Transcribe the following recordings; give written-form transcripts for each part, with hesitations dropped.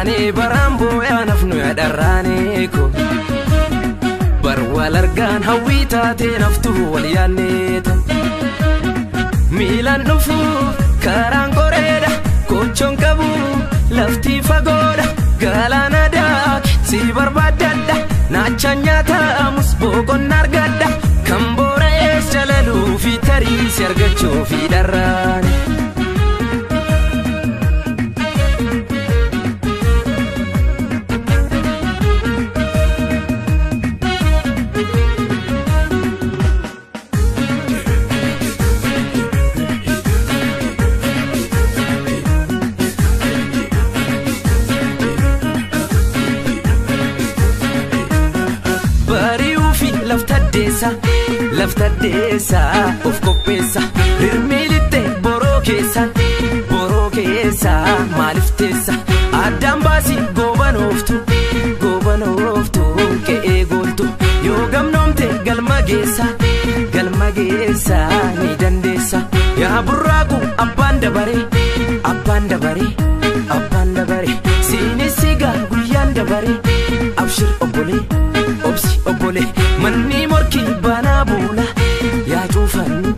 dharraanee baraan boo'aa nafnu yaa dharraanee ko. Bar wal argaan hawwii taatee naftuu wal yaanneeta. Miilaan dhufuuf karaan qoreedha kochoon qabu lafti fagoodha galaana daake si barbaaddadha naachaan nyaatamus boqonna argadha kan boora'ees jalaluu fi tarii si argachuu fi dharraane. Lafta deessa of qopheessa hirmiilitte boroo keessa maaliif teessa addaan baasi goobanooftu goobanooftu qe'ee gooltu yoo gamnoomte galma geessa ni dandeessa yaa burraaqu abbaan dabaree abbaan dabaree abbaan dabaree siinis sigaa guyyaan dabaree abshir obbolee obsi obbolee manni morkii banaa buula yaa cuufannu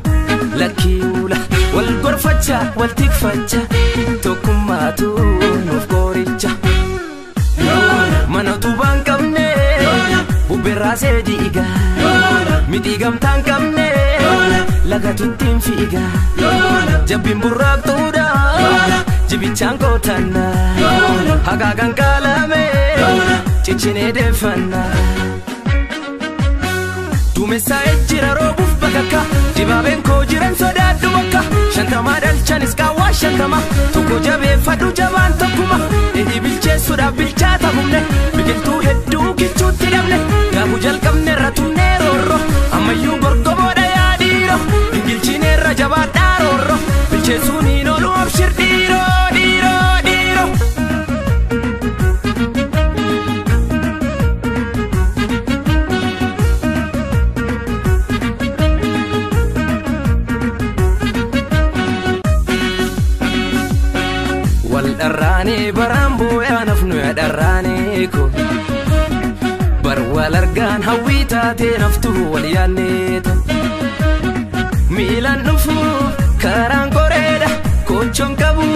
lakkiula wal gorfacha wal tikfacha tokkummaatu nuuf qoricha. Mana utubaan qabne bubbeerraasee diiga mixii gamtaan qabne laga tuttiin fiiga jabbiin burraaqtuudha jibichaan kootanna hagaagan qaalame ciccinee deeffanna. Duumessaa ejjira roobuuf bakakka dibaabeen koo jiran sodaadhu bakka shantamaa dhalchanis qaawwaa shantama tokko jabeeffadhu jabaan tokkuma dheedhii bilcheessuudhaaf bilchaata humne biqiltuu hedduu kichuutti dhabne gaafuu jalqabneerra tumnee roorro ammayyuu gorgoboodha yaa dhiiro gingilchineerra jabaadhaa roorro bilcheessuun hin oolu abshir dhiiroo dhiiroo dhiiroo. Wal dharraanee baraan boo'aa nafnu yaa dharraanee ko. Bar wal argaan hawwii taatee naftuu wal yaanneeta. Miilaan dhufuuf karaan qoreedha kochoon qabu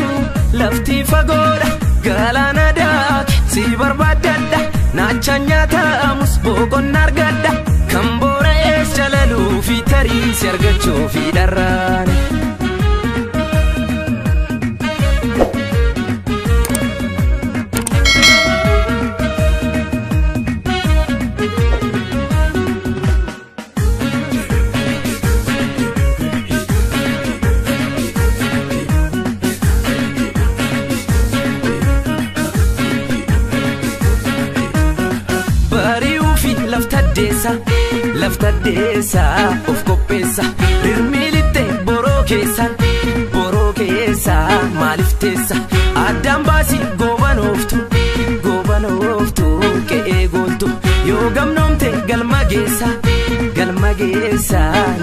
lafti fagoodha galaana daake si barbaaddadha naachaan nyaatamus boqonna argadha kan boora'ees jalaluu fi tarii si argachuu fi dharraane. Lafta deessa of qopheessa hirmiilitte boroo keessa maaliif teessa addaan baasi goobanooftu goobanooftu qe'ee gooltu yoo gamnoomte galma geessa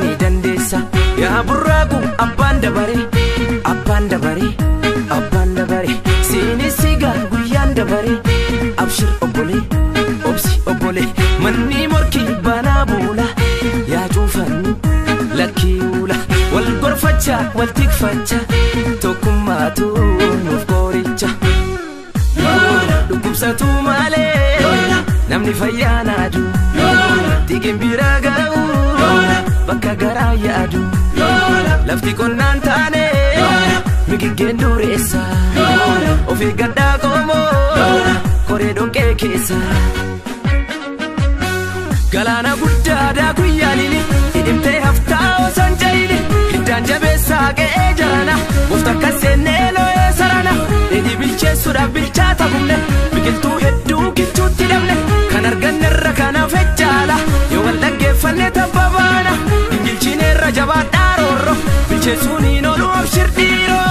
ni dandeessa yaa burraaqu abbaan dabaree abbaan dabaree abbaan dabaree siinis sigaa guyyaan dabaree abshir obbolee obsi obbolee manni morkii banaa buula yaa cuufannu lakkiula wal gorfacha wal tikfacha tokkummaatu nuuf qoricha. Dhukkubsatu malee namni fayyaa naadu xiqqeen bira ga'u bakka garaa yaadu lafti qonnaan taane migiggeen dureessa of eeggadhaa qomoo koree dhoqqee keessa. Galaana guddaa daakuu yaaliini hidhimtee haftaa osoo hin jayini hiddaan jabeessaa qe'ee jarana goofta akka seennee looyee sarana dheedhii bilcheessuudhaaf bilchaata humne biqiltuu hedduu kichuutti dhabne kan argannerra kanaaf ejjaala yoo wal dhaggeeffanne tabba baana gingilchineerra jabaadhaa roorro bilcheessuun hin oolu abshir dhiiroo.